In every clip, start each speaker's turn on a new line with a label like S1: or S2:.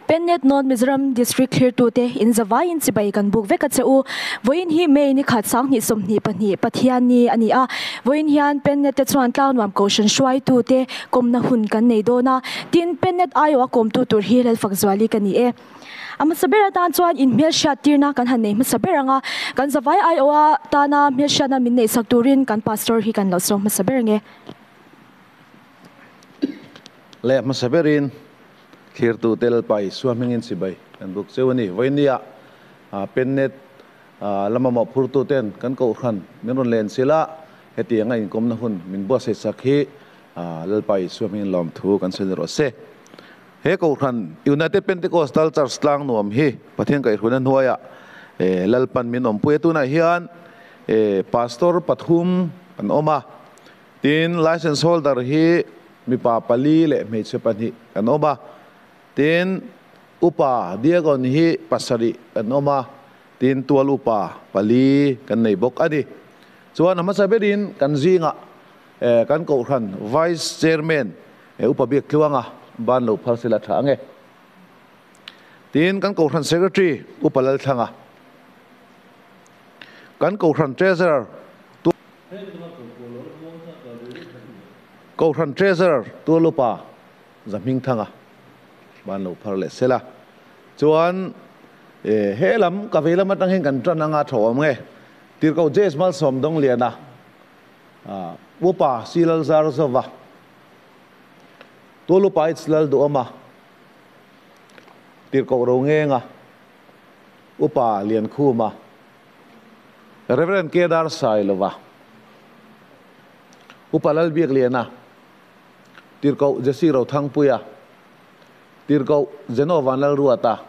S1: Pennet North Mizoram District thlirtute in zavaiin chibai kan buk vek a che u. Vawiin hi May ni khat 2022 Pathianni a ni a. Vawiin hian Pennet te chuan Tlangnuam Kohhran hruaitute kawmna hun kan nei dawn a. Tin, Pennet aiawha kawmtu tur hi Lalfakzuali ka ni e. A hmasa ber atan chuan in hmelhriat tirna kan han nei hmasa ber ang a. Kan zavai aiawha tana hmelhriatna min neihsak turin kan Pastor hi kan lo sawm hmasa ber ang e.
S2: Leh hmasa berin Thlirtu te Lalpa Isua hmingin chibai kan buk cheu a ni. Vawinia Pennet lama mawhphurtu ten kan kohhran min rawn len chilh a, hetianga inkawmna hun min buatsaih sak hi Lalpa Isua hmingin lawmthu kan sawi rawh se. He kohhran United Pentecostal Church tlang nuam hi Pathian kaihhruaina hnuaiah Lalpan min awmpui a, tunah hian Pastor pathum an awm a, tin License holder hi mipa pali leh hmeichhe pahnih kan awm a, tin upa Diagon hi pasarih kan awm a, tin tual upa pali kan nei bawk a ni. Chuan a hmasa berin kan zingah kan kohhran Vice Chairman Upa Biak Tluanga ban lo phar sela tha ang e. Tin kan kohhran Secretary Upa Lalthlanga, kan kohhran Treasurer Kohhran Treasurer Tualupa Zahmingthanga ban lo phar leh sela. Chuan he lam ka vei lam atang hian kan tan anga tho awm nge? Tirhkoh James Malsawm Dawngliana, Upa Silal Zarzova, Tualupa H Lalduhawma, Tirhkoh Rongenga, Upa Liankhuma, Rev. Kedar Sailova, Upa Lalbiakliana, Tirhkoh Jesse Rothangpuia, Tirhkoh Zeno Vanlalruata,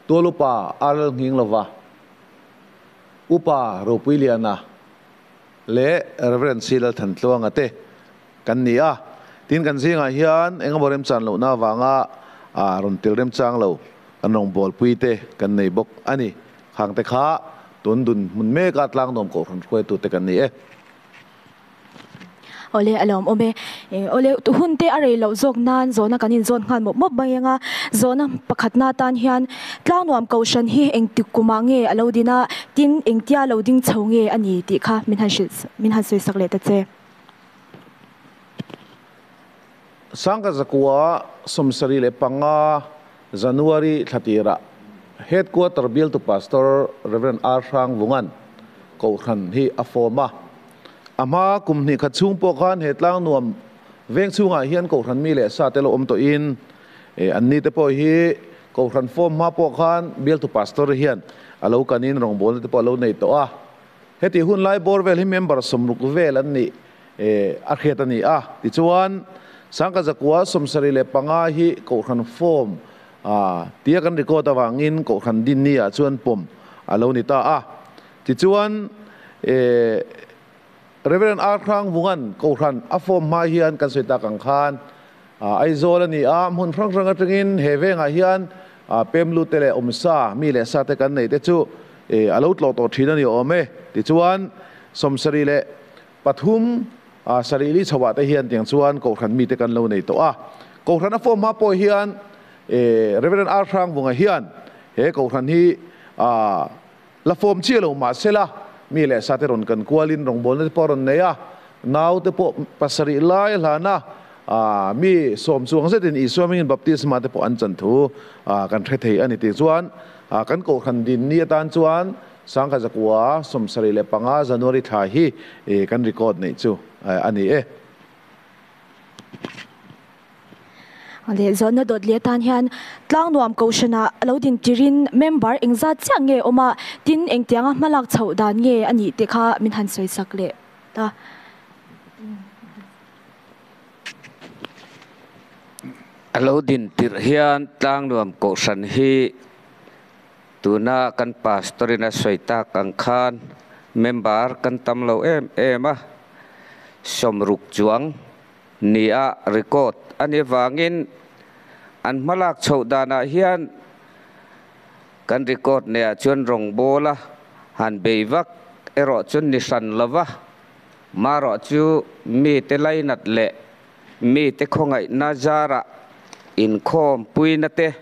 S2: Tual Upa R Lalnghinglova, Upa Ropuiliana leh Rev. C Lalthantluanga te kan ni a. Tin, kan zingah hian engemaw remchan lohna avanga rawn tel remchang lo kan rawngbawlpui te kan nei bawk a ni. Khang te kha tun dun hmun meka tlangnuam kohhran hruaitute kan ni e.
S1: Awle a lawm awm e. Awle hun te a rei loh zawk nan zawhna kan inzawn nghal mawp mawp mai ang a. Zawhna pakhatna atan hian tlangnuam kohhran hi engtik kumah nge a lo din a, tin engtia lo ding chho nge a ni tih kha min han hrilh min han sawi sak leh ta che.
S2: Sangka zakua 75 January thlatira Headquarter bialtu Pastor Rev. R. Hrangvungan Kohhran hi a form a. A hma kum hnih khat chhung pawh khan he tlang nuam veng chhungah hian Kohhran mi leh sa te lo awm tawhin an ni te pawh hi Kohhran form hma pawh khan bialtu Pastor hian a lo kanin rawngbawlna te pawh a lo nei tawh a. Heti hun lai bawr vel hi member 60 vel an nih a hriat a ni a. Tichuan, Sangka zakua 75 hi Kohhran form tia kan record avangin Kohhran dinni ah chuan pawm a lo ni ta a. Tichuan, Rev. R. Hrangvungan Kohhran a form hma hian kan sawi tak ang khan Aizawl a ni a, hmun hrang hrang atangin he vengah hian pemlute leh awmsa mi leh sate kan neih te chu a lo tlawh tawh thin a ni awm e. Tichuan, 73 sarih li chhoah te hian tiang chuan Kohhran mite kan lo nei tawh a. Kohhran a form hma pawh hian Rev. R. Hrangvunga hian he Kohhran hi la form chiah lo mahsela mi leh sate rawn kan kualin rawngbawlna te pawh a rawn nei a. Nau te pawh pasarih lai a hlan a, mi sawm chuang zetin Isua hmingin baptisma te pawh an chan thu kan hre thei a ni. Tichuan kan Kohhran dinni atan chuan Sangha zakua 75 January thla hi kan record neih chu a ni e.
S1: Leh zawhna dawt leh atan hian Tlangnuam Kohhranah a lo din tirin member engzat chiah nge awm a, tin engtianga hmalak chhoh dan nge a nih tih kha min han sawi sak leh ta.
S3: A lo din tirh hian Tlangnuam Kohhran hi Tuna kan pastor in a sawi tak ang khan member kan tam lo em em a, 60 chuang nia record a ni vangin an hmalak chhoh danah hian kan record neihah chuan rawngbawl a han bei vak erawh chu ni hran lova, marawh chu mite lainat leh mite khawngaihna zarah inkhawmpuina te.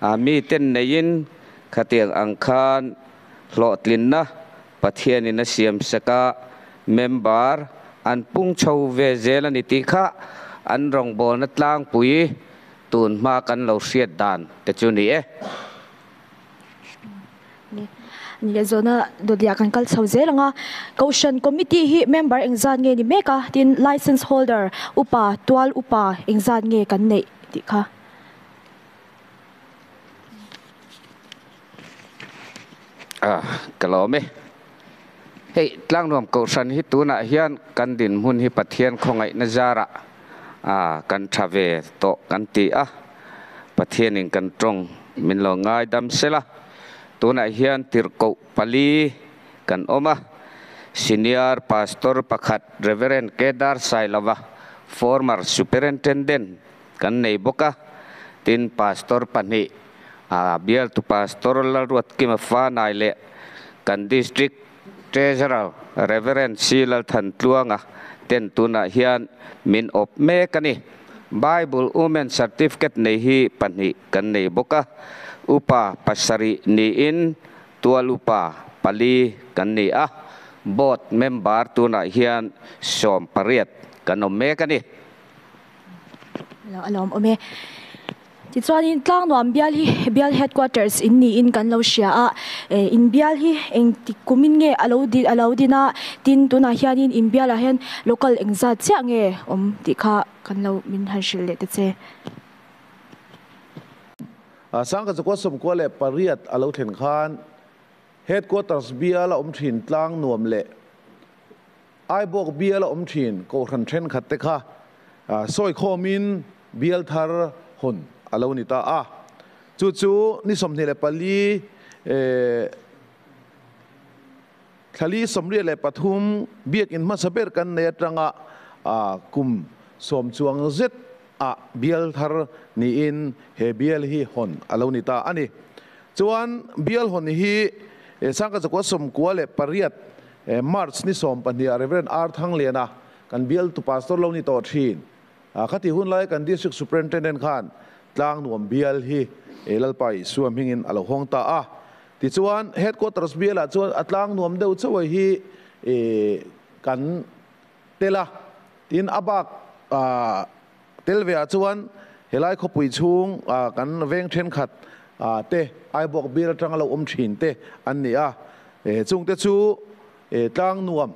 S3: Mi ten neiin khatiang ang khan hlawhtlinna Pathianin a siam sak a, member an pung chho ve zel a ni tih kha an rawngbawlna tlangpui tun hma kan lo hriat dan te chu ni e.
S1: Ni leh zawhna dawtliah kan kal chho zel ang a, Kohhran Committee hi member engzat nge ni mek a, tin Licence Holder upa, tual upa engzat nge kan neih tih kha.
S3: A, ka lawm e. Hei, Tlangnuam Kohhran hi tunah hian kan dinhmun hi Pathian khawngaihna zarah a kan tha ve tawh kan ti a, Pathianin kan tawng min lo ngaidam sela. Tunah hian tirhkoh pali kan awm a, Senior Pastor pakhat Reverend Kedar Sailova, former Superintendent, Kan nei bawk a, tin Pastor pahnih, a bialtu Pastor Lalruatkima Fanai leh kan District Treasurer Rev. C. Lalthantluanga ten tunah hian min awp mek a ni. Bible Women Certificate nei hi pahnih kan nei bawk a, upa pasarih niin tual upa pali kan ni a, Board member tunah hian 18 kan awm mek a ni.
S1: Lo a lawm awm e. Tichuanin Tlangnuam bial hi bial headquarters in niin kan lo hria a, in bial hi engtik kumin nge a lo a lo din a, tin tunah hianin in bialah hian local engzat chiah nge awm tih kha kan lo min han hrilh leh ta che.
S2: Sangha Zakua 98 a lo thlen khan headquarters bial a awm thin Tlangnuam leh Aibawk bial a awm thin Kohhran thenkhat te kha sawi khawmin bial thar hawn a lo ni ta a. Chu chu ni 24 thlali 83 biakin hmasa ber kan nei atanga kum 10 chuang zet ah bial thar niin he bial hi hawn a lo ni ta a ni. Chuan bial hawn hi Sangha Zakua 98 March ni 12 ah Rev. R. Thangliana kan bialtu pastor lo ni tawh thin. Khati hun laia kan District Superintendent khan Tlangnuam bial hi Lalpa Isua hmingin a lo hawng ta a. Tichuan Headquarters bialah chuan a Tlangnuam deuh chauh hi kan tel a. Tin a bak tel ve ah chuan helai khawpui chhung kan veng thenkhat te Aibawk bial atanga lo awm thin te an ni a. Chungte chu Tlangnuam,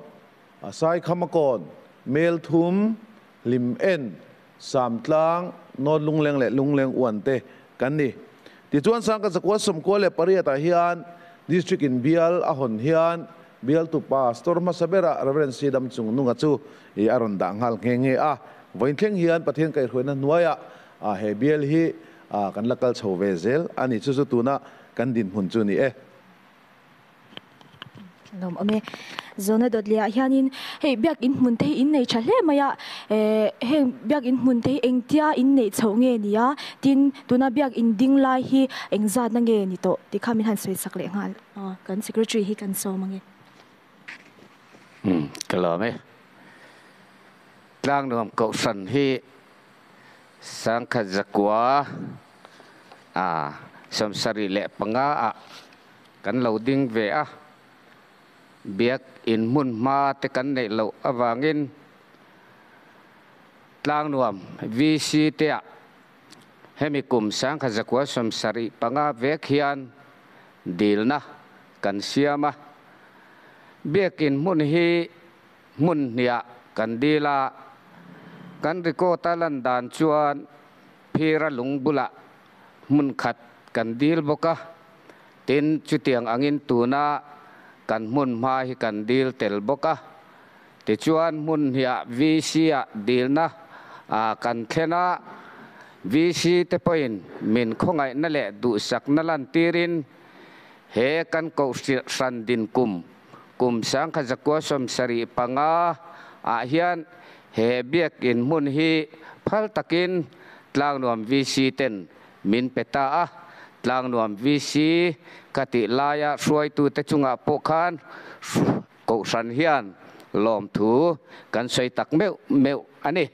S2: Saikhamakawn, Melthum, Hlim En, Samtlang, North Lungleng leh Lungleng Uan te kan ni. Tichuan Sangka Zakua 98 ah hian District in bial a hawn hian bialtu Pastor hmasa berah Rev. C. Damchungnunga chu a rawn dah nghal nghe nghe a. Vawiin thleng hian Pathian kaihhruaina hnuaiah he bial hi kan la kal chho ve zel a ni. Chu chu tuna kan dinhmun chu a ni e.
S1: Lawm awm e. Zawhna dawtliah hianin hei biakin hmun te hi in nei tha hle mai a, heng biakin hmun te hi engtia in neih chhoh nge ni a, tin tuna biakin ding lai hi engzatna nge ni tawh tih kha min han sawi sak leh nghal a, kan secretary hi kan sawm ange.
S3: Umm ka lawm e. Tlangnuam Kohhran hi Sangkhat zakua a 75 ah kan lo ding ve a, biak in hmun hma te kan neih loh avangin Tlangnuam VC te ah hemi kum 1975 vek hian dilna kan siam a, biak in hmun hi hmun hniah kan dil a, kan record a lan dan chuan phira lung bulah hmun khat kan dil bawk a, tin chutiang angin tuna kan hmun hma hi kan dil tel bawk a, tichuan hmun hniah VC ah dilna kan thlen a, VC te pawhin min khawngaihna leh duhsakna lantirin he kan kohhran din kum Kum 1975 ah hian he biakin hmun hi phal takin Tlangnuam VC ten min pe ta a, Tlangnuam VC ka tih laia hruaitute chungah pawh khan Kohhran hian lawmthu kan sawi tak meuh meuh a ni.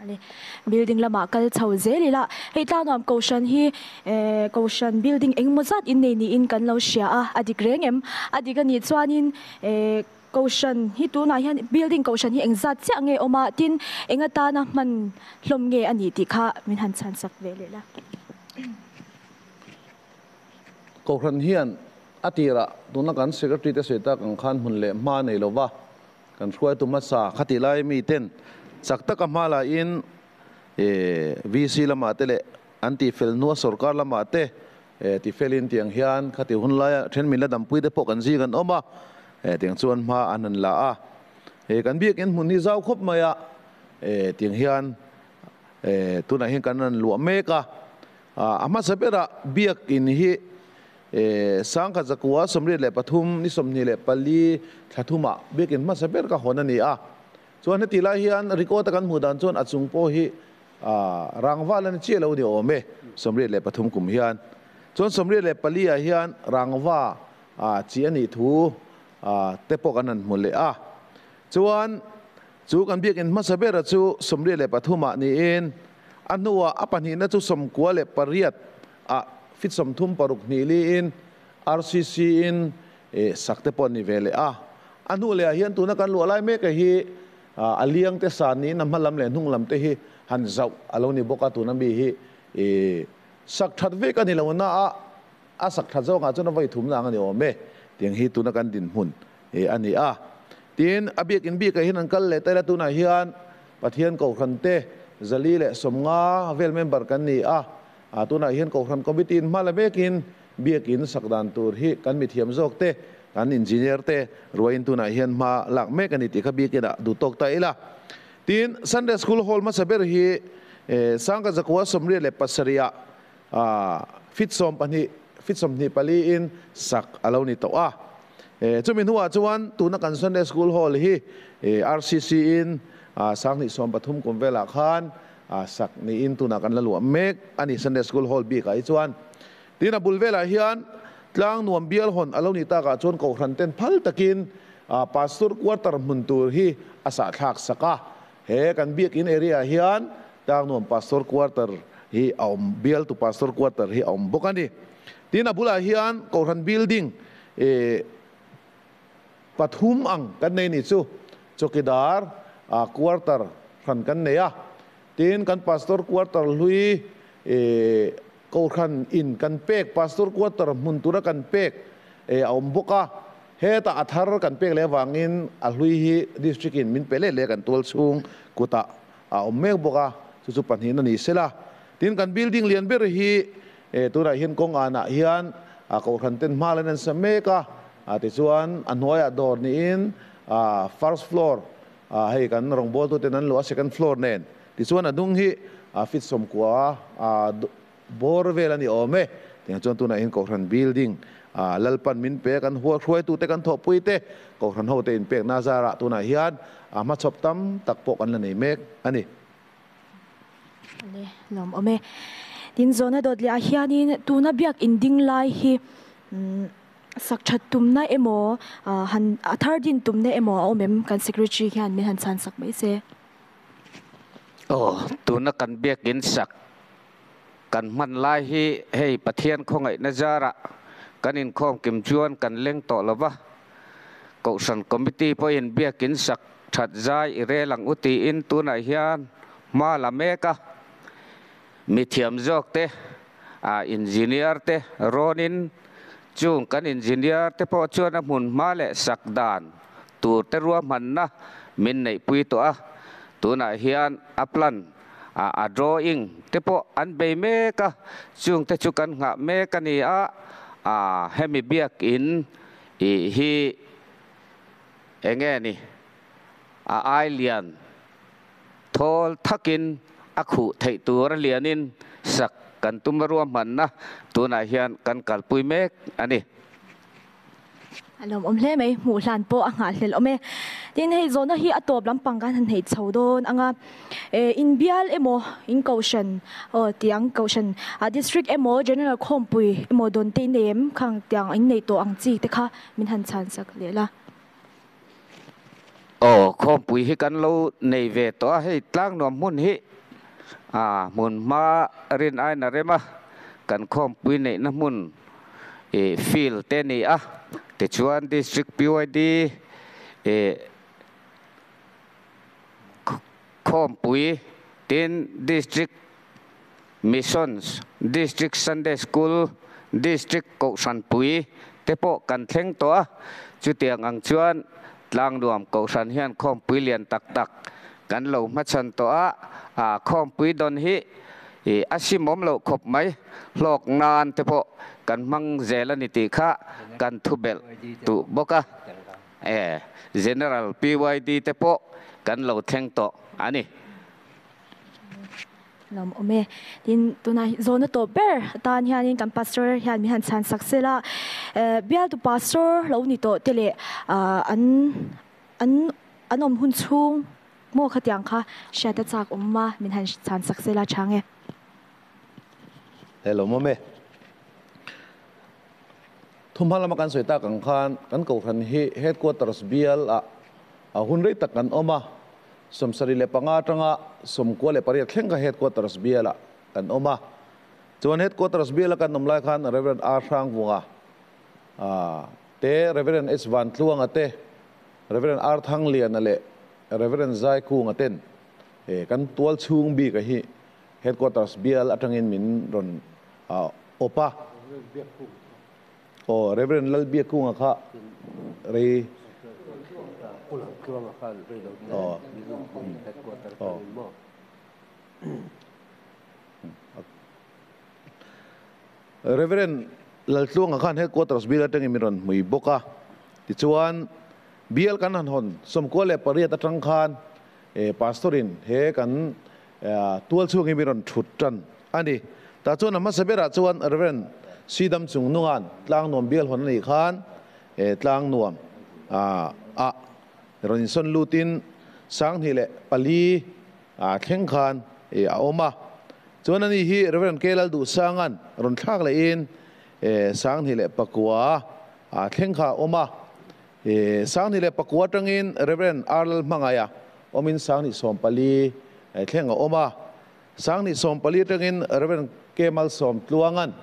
S1: Ani building lamah kal chho zel ila hei tlangnuam kohhran hi eh kohhran building engemaw zat innei niin kan lo hria a a dik reng em a dik anih chuanin eh kohhran hi tunah hian building kohhran hi engzat chiah nge awm a tin eng atana hman hlawm nge a nih tih kha min han chhan sak ve leh la.
S2: Kohhran hian a tirah tuna kan secretary te sawi tak ang khan hmun leh hma nei lova Kan hruaitu hmasa khati lai miten chak taka hma la in VC lamah te leh an tihfel hnua sorkar lamah te tifelin tiang hian khati hun laia then min la dampui te pawh kan zing an awm a, tiang chuan hma an han la a. Kan biakinn hmun hi zau khawp mai a, tiang hian tunah hian kan rawn luah mek a. A hmasa berah biakinn hi Sangkhat zakua 83 ni 24 thla thumah biakinn hmasa ber ka hawn a ni a. Chuan heti lai hian record a kan hmuh dan chuan a chung pawh hi rangva la ni chiah lo ni awm e, 83 kum hian. Chuan 84 ah hian rangva chi a nih thu te pawh kan han hmu leh a. Chuan chu kan biakinn hmasa bera chu 83 ah niin a hnuah a pahnihna chu 98 ah fit 36 hnih liin RCC in sak te pawh an ni ve leh a. A hnu leh ah hian tuna kan luah lai mek a hi a liang te san niin a hma lam leh hnung lam te hi han zauh a lo ni bawk a, tuna mi hi sak that vek a ni lo na a, a sak that zawk ah chuan a vawi thumna ang a ni awm e tiang hi tuna kan dinhmun a ni a. Tin, a biakin bikah hian an kal leh ta ila tunah hian Pathian Kohhran te 150 vel member kan ni a, tunah hian Kohhran Committee in hma la mekin biakin sak dan tur hi kan mithiam zawk te, kan engineer te ruaiin tunah hian hma lak mek a ni tih kha biakinah duh tawk ta ila. Tin, Sunday School Hall hmasa ber hi Sangka zakua 87 ah fit 12, fit 24 in sak a lo ni tawh a. Chumi hnuah chuan tuna kan Sunday School Hall hi RCC in 2013 kum velah khan sak niin tunah kan la luah mek a ni Sunday School Hall bikah hi chuan. Tin a bul velah hian tlang nuam bial hawn a lo nih takah chuan Kohhran ten phal takin Pastor Quarter hmun tur hi a sahthlak sak a. He kan biakin area ah hian tlang nuam Pastor Quarter hi a awm, bialtu Pastor Quarter hi a awm bawk a ni. Tin a bulah hian Kohhran building E pathum ang kan nei ni chu chawkidar ah quarter hran kan nei a, tin kan pastor quarter hlui e kohhran in kan pek pastor quarter hmun tura kan pek e a awm bawk a, hetah a thar kan pek leh avangin a hlui hi district in min pe leh leh kan tual chhung kutah a awm mek bawk a, chu chu pahnih na ni sela. Tin kan building lian ber hi E, tunah hian kawng anah hian a kohhran ten hma lan an sa mek a, a tichuan a hnuaiah dawr niin a first floor a hei kan rawngbawltu ten an luah a second floor nen tichuan a hnung hi a fit 90 a bawr vel a ni awm e. Tiang chuan tunah hian kohhran building a Lalpan min pe kan hruaitu te kan thawhpui te kohhran ho te inpekna zarah tunah hian a hmachhawp tam tak pawh kan la nei mek a ni.
S1: Le lawm awm e. Tin zawhna dawt leh ah hianin tuna biak in ding lai hi sak that tumna emaw han a thar din tumna emaw a awm em kan secretary hian min han chhan sak mai se.
S3: Aw tuna kan biak in sak kan hman lai hi hei Pathian khawngaihna zarah kan inkhawm kim chuan kan leng tawh lova Kohhran Committee pawhin biakin sak that zai i rel ang u tiin tunah hian hma la mek a, mi thiam zawk te, a engineer te rawnin chung kan engineer te pawh chuan a hmun hma leh sak dan tur te ruahmanna min neihpui tawh a, tunah hian a plan a drawing te pawh an bei mek a, chung te chu kan nghah mek a ni a, hemi biakin Ih hi enge ni? A ai lian thawl thakin a khuh theih tur a lianin sak kan tum a ruahmanna tunah hian kan kalpui mek a ni.
S1: A lawmawm hle mai, hmuh hlan pawh a nghahhlelh awm e. Tin, hei zawhna hi a tawp lampang kan han hneih chho dawn ang a. Inbial emaw in kohhran aw tiang kohhran ah district emaw general khawmpui emaw dawn te in nei em khang tiang in nei tawh ang chi te kha min han chhan sak leh la.
S3: Aw, khawmpui hi kan lo nei ve tawh a, hei Tlangnuam hmun hi a hmun hma rin aiin a rem a, kan khawmpui neihna hmun ih field te a ni a, tichuan District PYD ih khawmpui tin District Missions, District Sunday School, District Kohhranpui te pawh kan thleng tawh a, chutiang ang chuan Tlangnuam Kohhran hian khawmpui lian tak tak kan lo hmachhan tawh a, a khawmpui dawn hi a simawm loh khawp mai, hlawk nan te pawh kan hmang zel a ni tih kha kan thubelh duh bawk a, e General PYD te pawh kan lo thleng tawh a ni.
S1: Lawm awm e. Tin, tunah zawhna tawp ber atan hianin kan pastor hian min han chhan sak sel a. Bialtu pastor lo ni tawh te leh an an an awm hun chhung maw khatiang kha hriat a chak awm a, min han chhan sak sel a chhang e.
S2: He lawm awm e. Thumhma lama kan sawi tak ang khan kan kohhran hi headquarters bial ah a hun rei tak kan awm a. 75 atanga 98 thleng kha Headquarters bialah kan awm a. Chuan Headquarters biala kan awm lai khan Rev. R. Hrangvunga te, Rev. S. Vantluanga te, Rev. R. Thangliana leh Rev. Zaikunga ten kan tual chhung bika hi Headquarters bial atangin min rawn awp a. Aw, Rev. Lalbiakkunga kha rei. Aw. Aw. Rev. Laltluanga khan Headquarters bial atangin min rawn hmui bawk a. Tichuan, bial kan han hawn 98 atang khan Pastor-in he kan tual chhung hi min rawn thut tan a ni. Tah chuan a hmasa berah chuan Rev. Sidam Chungnunga'n Tlangnuam bial hawn a nih khan Tlangnuam ah rawn insawn lutin 2004 thleng khan a awm a. Chuan ani hi Rev. K. Lalduhsanga'n rawn thlak lehin 2009 thleng kha a awm a. 2009 atangin Rev. R. Lalhmangaia awmin 2014 thleng a awm a. 2014 atangin Rev. K. Malsawmtluanga'n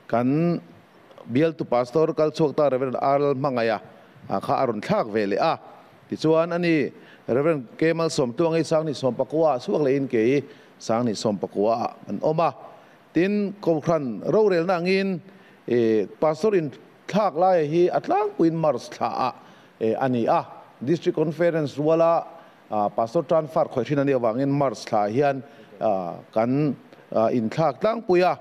S2: kan bialtu pastor kal chhuak ta Rev. R. Lalhmangaia kha a rawn thlak ve leh a. Tichuan ani Rev. K. Malsawmtluanga hi 2019 ah chhuak lehin kei 2019 ah an awm a. Tin, Kohhran rorelna angin Pastor in thlak laia hi a tlangpuiin March thla ah a ni a. District Conference ruala Pastor tan far khawih hrin a nih avangin March thla ah hian kan inthlak tlangpui a.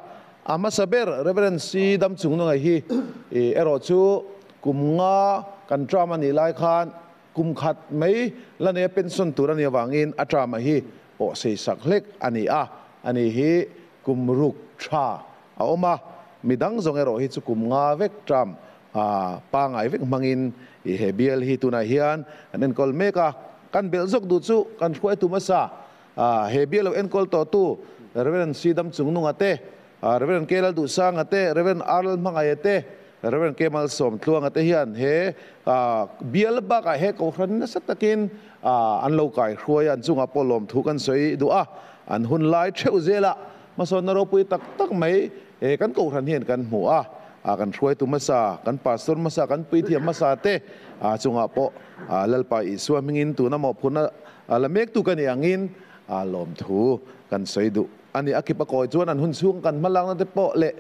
S2: A hmasa ber Rev. C. Damchungnunga hi erawh chu kum nga kan term a nih lai khan kum khat mai la nei a pension tur a nih avangin a term-a hi pawh sei sak hlek a ni a. Ani hi kum ruk tha a awm a, midang zawng erawh hi chu kum nga vek term pangai vek hmangin i he bial hi tunah hian an enkawl mek a. Kan belh zawk duh chu kan hruaitu hmasa he bial lo enkawl tawhtu Rev. C. Damchungnunga te, Rev. K. Lalduhsanga te, Rev. R. Lalhmangaia te, Rev. K. Malsawmtluanga te hian he bial bakah he kohhran nasa takin an lo kai hruai a, an chungah pawh lawmthu kan sawi duh a. An hun lai theuh zelah hmasawnna ropui tak tak mai kan kohhran hian kan hmu a, kan hruaitu hmasa, kan pastor hmasa, kan puithiam hmasa te chungah pawh Lalpa Isua hmingin tuna mawhphurhna la mektu ka nih angin lawmthu kan sawi duh a ni. A kipa kawi chuan an hun chhung kan hmalakna te pawh leh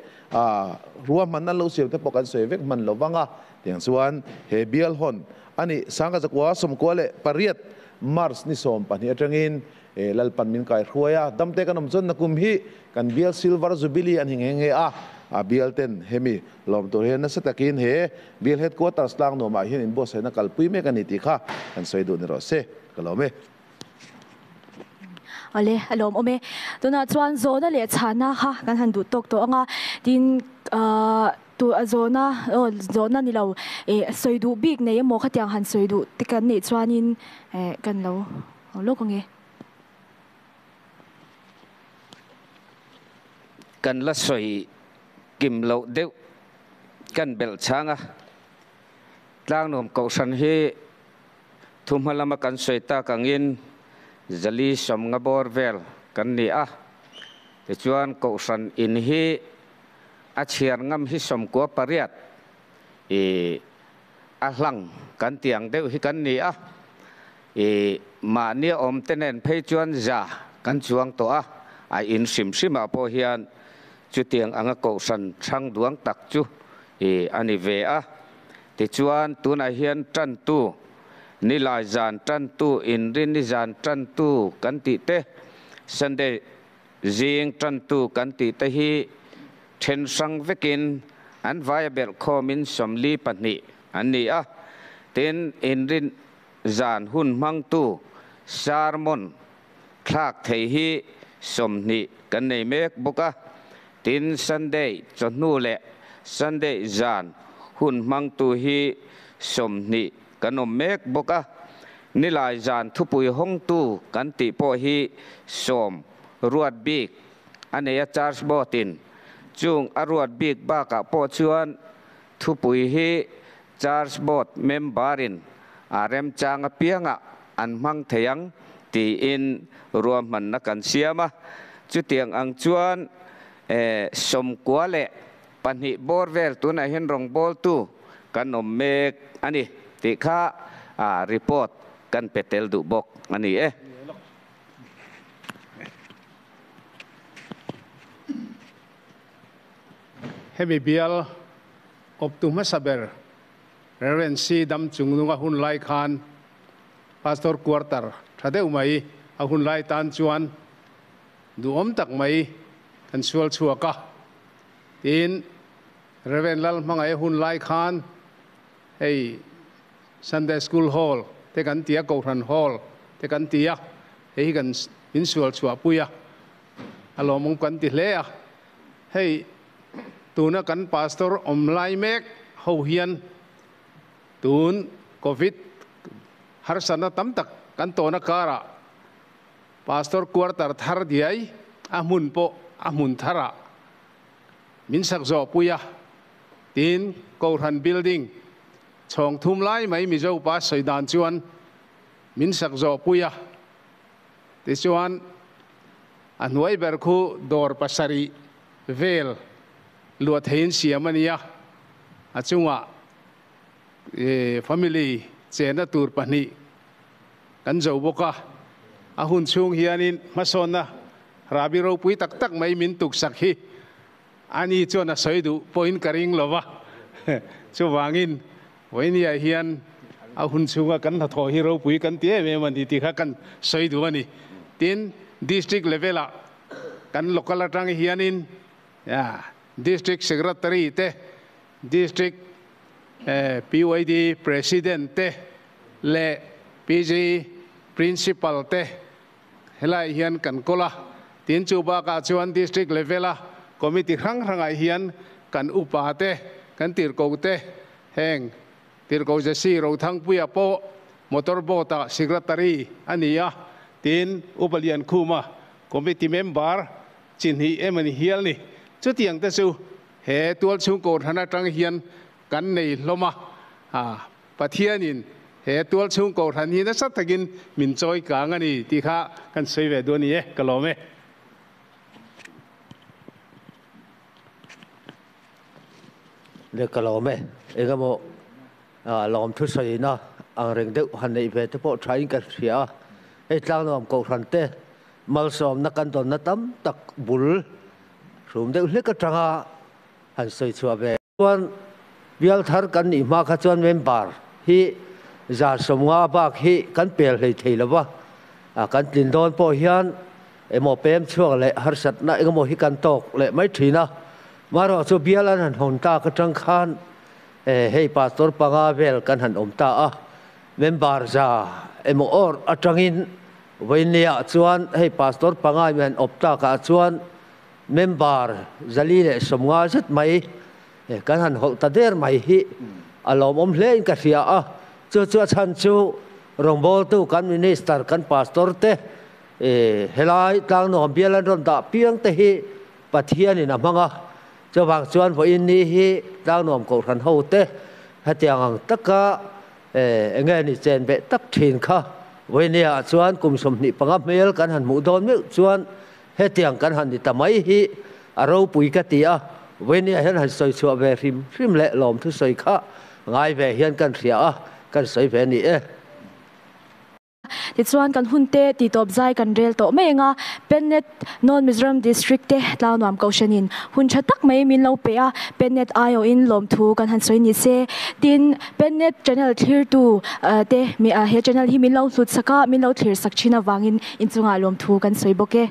S2: ruahmanna an lo siam te pawh kan sawi vek hman lo vang a, tiang chuan he bial hawn a nih 1998 March ni 12 atangin E Lalpan min kai hruai a, damte kan awm chuan nakum hi kan bial Silver Jubilee an hi nghe nghe a, a bial ten hemi lawm tur hian nasa takin he bial headquarters tlang nuamah hian inbuatsaihna kalpui mek a ni tih kha kan sawi duh ni rawh se, ka lawm e.
S1: Awle, a lawm awm e. Tunah chuan zawhna leh chhana kha kan han duh tawk tawh ang a, tin tu a zawhna aw zawhna ni lo eh sawi duh bik nei emaw khatiang han sawi duh te kan neih chuanin eh kan lo Aw lawk ange.
S3: Kan la sawi kim loh deuh kan belh chang a. Tlangnuam Kohhran hi thuhma lama kan sawi tak angin zali sawmnga bawr vel kan ni a. Tichuan Kohhran in hi a chhiar ngam hi 98 i a hlang kan tih ang deuh hi kan ni a. I mahni awm te nen phei chuan za kan chuang tawh a, a in hrim hrimah pawh hian chutiang anga Kohhran hrang duang tak chu i a ni ve a. Tichuan tunah hian tantu, Nilai zan tantu, Inrinni zan tantu kan tih te, Sunday zing tantu kan tih te hi then hrang vekin an vaia belh khawmin 42 an ni a. Tin, Inrin zan hun hmangtu sermon thlak thei hi 20 kan nei mek bawk a. Tin, Sunday chawhnu leh Sunday zan hun hmangtu hi 20 kan awm mek bawk a. Nilai zan thupui hawngtu kan tih pawh hi 10 ruat bik a nei a charge board-in. Chung a ruat bik bakah pawh chuan thupui hi charge board member-in a remchang apiangah an hmang thei ang tiin ruahmanna kan siam a. Chutiang ang chuan 92 bawr vel tunah hian rawngbawltu kan awm mek a ni tih kha report kan pe tel duh bawk a ni e.
S4: Hemi bial awptu hmasa ber Reverend C Dam Chungnunga hun lai khan Pastor Quarter tha deuh mai a hun lai tan chuan duhawm tak mai kan sual chhuak a. Tin, Reverend Lal Hmangaih hun lai khan hei Sunday School Hall te kan ti a, Kohhran Hall te kan ti a, hei hi kan insual chhuah pui a, a lawmawm kan ti hle a. Hei tuna kan pastor awm lai mek ho hian tun Covid harsatna tam tak kan tawna karah Pastor quarter thar diai a hmun pawh a hmun tharah min sak zawh pui a. Tin, Kohhran building chhawng thum lai mai Mizo pa sawi dan chuan min sak zawh pui a. Tichuan a hnuai ber khu dawr pasarih vel luah theiin siam a ni a. A chungah family chenna tur pahnih kan zo bawk a. A hun chhung hianin hmasawnna rahbi ropui tak tak mai min tuksak hi ani chuan a sawi duh pawhin ka ring lo va. Chuvangin vawinia hian a hun chhunga kan hnathawh hi ropui kan ti em em a ni tih kha kan sawi duh a ni. Tin, district level-ah kan local atang hianin district secretary te, district PYD president te leh PG principal te helaiah hian kan kawl a. Tin, chu bakah chuan district level-a committee hrang hrangah hian kan upa te, kan tirhkoh te, heng tirhkoh Jesse Rothangpuia pawh motor boat-ah secretary a ni a. Tin, Upa Liankhuma committee member chi hnih em a ni hial ni. Chutiang te chu he tual chhung Kohhran atang hian kan nei hlawm a. Pathianin he tual chhung Kohhran hi nasa takin min chawi kang a ni tih kha kan sawi ve duh a ni e, ka lawm e.
S5: Le ka lawm e, engemaw lawm thu sawina ang reng deuh han neih ve te pawh thain ka hria a. Hei Tlangnuam Kohhran te malsawmna kan dawnna tam tak bul hrum deuh hlek atanga han sawi chhuah ve. Chuan bial thar kan nih hma kha chuan member hi 150 bak hi kan pel hlei thei lo va, kan tlin dawn pawh hian emaw pem chhuak leh harsatna engemaw hi kan tawk leh mai thin a. Marawh chu bial an han hawn tak atang khan hei pastor panga vel kan han awm ta a, member za emaw awr atangin vawinia chuan hei pastor panga mi han awp takah chuan member 450 zet mai kan han hawlh ta der mai hi a lawmawm hle in ka hria a. Chu chu a chhan chu rawngbawltu kan minister kan pastor te helai Tlangnuam bial an rawn dah piang te hi Pathianin a hmang a. Chuvang chuan vawiin ni hi Tlangnuam Kohhran ho te Hetiang ang taka enge ni chen beh tak thin kha vawinia chuan kum 25 hmel kan han hmuh dawn meuh chuan hetiang kan han ni ta mai hi a ropui ka ti a. Vawinia hian han sawi chhuah ve hrim hrim leh lawm thu sawi kha ngai ve hian kan hria a, kan sawi ve ni e.
S1: Tichuan kan hun te ti tawp zai kan rel tawh mai anga Pennet North Mizoram District te Tlangnuam Kohhranin hun tha tak mai min lo pe a, Pennet aiawhin lawmthu kan han sawi ni se. Tin, Pennet channel thlirtu te he channel hi min lo hlut sak a, min lo thlir sak thin avangin inchungah lawmthu kan sawi bawk e.